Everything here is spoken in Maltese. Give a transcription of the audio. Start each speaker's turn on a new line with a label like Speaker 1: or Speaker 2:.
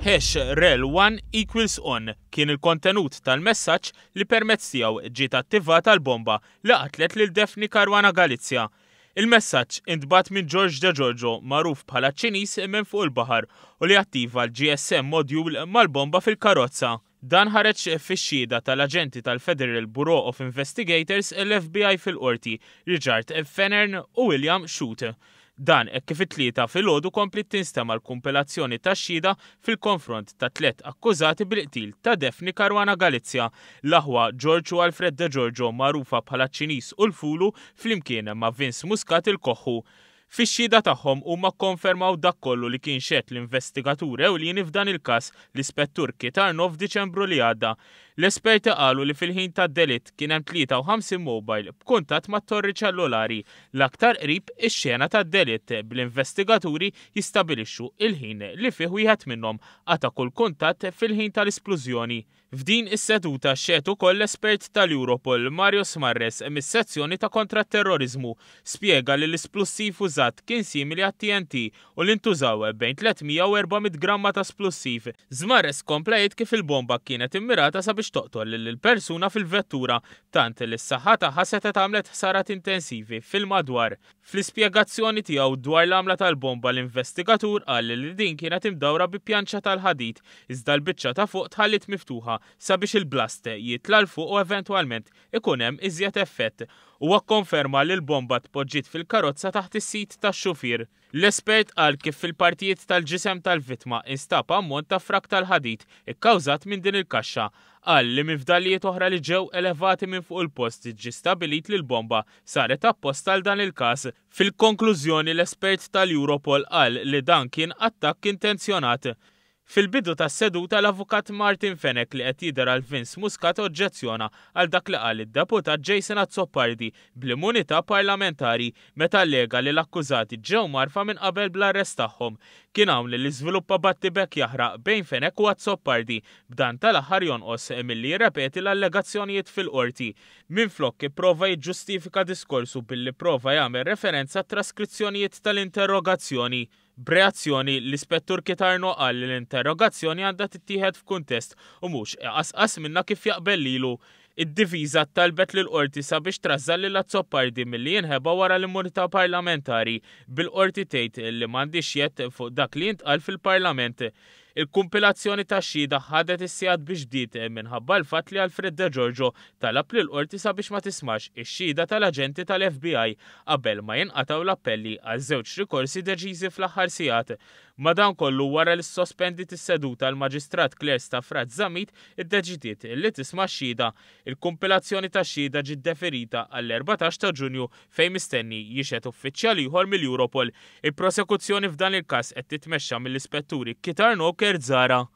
Speaker 1: Hash rel 1 equals on kien il-kontenut tal-messaġġ li permezz tiegħu ġiet attivata l-bomba li qatlet lil Daphne Caruana Galizia. Il-messaġġ intbagħat minn George Degiorgio magħruf bħala ċ-Ċiniż minn fuq il-baħar u li attiva l-GSM module mal-bomba fil-karozza. Dan ħareġ fix-xhieda tal-aġenti tal-Federal Bureau of Investigators, l-FBI fil-Qorti, Richard Fennern u William Shute. Dan hekk kif it-Tlieta filgħodu kompliet tinstema' l-kumpilazzjoni tax-xhieda fil-konfront ta' tlett akkużati bil-qtil ta' Daphne Caruana Galizia, l-aħwa George u Alfred Degiorgio magħrufa bħala ċ-Ċiniż u l-Fulu flimkien ma' Vince Muscat il-Koħħu. Fix-xhieda tagħhom huma kkonfermaw dak kollu li kien xehed l-investigatur ewlieni f'dan il-każ, l-Ispettur Keith Arnaud f'Diċembru li għadda. L-esperti qalu li fil-ħin tad-delitt kien hemm 53 mobile b'kuntatt mat-torri ċellulari, l-aktar qrib ix-xena tad-delitt, bl-investigaturi jistabilixxu il-ħin li fih wieħed minnhom qata' kull kuntatt fil-ħin tal-isplużjoni. F'din is-seduta xehed ukoll l-espert tal-Europol Mario Smarres mis-sezzjoni ta' kontra t-terroriżmu. Spjega li l-isplussiv użat kien simili għat-TNT u li ntużaw bejn 300 u 400 gramma ta' splussiv. Smarres kompla jgħid kif il-bomba kienet immirata sabiex toqtol lill-persuna fil-vettura tant li s-saħħa tagħha setgħet għamlet ħsarat intensivi fil-madwar. Fl-ispjegazzjoni tiegħu dwar l-għamla tal-bomba l-investigatur qal li din kienet imdawra bi pjanċa tal-ħadid iżda l-biċċa ta' fuq tħalliet miftuħa sabiex il-blast jitla' 'l fuq u eventwalment ikun hemm iżjed effett. Huwa kkonferma li l-bomba tpoġġiet fil-karozza taħt is-sit tax-xufier. L-espert qal kif fil-partijiet tal-ġisem tal-vittma instab ammont ta' frak tal-ħadid ikkawżat minn din il-kaxxa. Qal li minn fdalijiet oħra li ġew elevati minn fuq il-post ġie stabbilit li l-bomba saret apposta għal dan il-każ. Fil-konklużjoni l-espert tal-Europol qal li dan kien attakk intenzjonat. Fil-bidu tas-seduta l-Avukat Martin Fenech li qed jidher għal Vince Muscat oġġezzjona għal dak li qal id-Deputat Jason Azzopardi bl-immunità parlamentari meta allega li l-akkużati ġew mgħarrfa minn qabel bl-arrest tagħhom. Kien hawn li żviluppa battibekk jaħraq bejn Fenech u Azzopardi, b'dan tal-aħħar jonqos milli jirrepeti l-allegazzjonijiet fil-Qorti. Minflok ipprova jiġġustifika diskorsu billi pprova jagħmel referenza għat-traskrizzjonijiet tal-interrogazzjoni. B'reazzjoni, l-Ispettur Keith Arnaud qal li l-interrogazzjoni għandha tittieħed f'kuntest u mhux iqasqas minnha kif jaqbel lilu. Id-difiża talbet lill-Qorti sabiex trażżan lil Azzopardi milli jinħeba wara l-immunità parlamentari, bil-Qorti tgħid li m'għandhiex jedd fuq dak li jintqal fil-Parlament. Il-kumpilazzjoni tax-xhieda ħadet is-sigħat biex bdiet minħabba l-fatt li Alfred Degiorgio talab lill-Qorti sabiex ma tismax ix-xhieda tal-aġenti tal-FBI qabel ma jinqatgħu l-appelli għal żewġ rikorsi deċiżi fl-aħħar sigħat. Madankollu, wara li ssospendiet is-seduta l-Maġistrat Claire Stafrace Zammit iddeċidiet li tisma' x-xhieda. Il-kumpilazzjoni tax-xhieda ġiet deferita għall-14 ta' Ġunju fejn mistenni jixhed uffiċjal ieħor mill-Europol. Il-prosekuzzjoni f'dan il-każ qed titmexxa mill-Ispetturi Keith Arnaud u Kurt Zahra.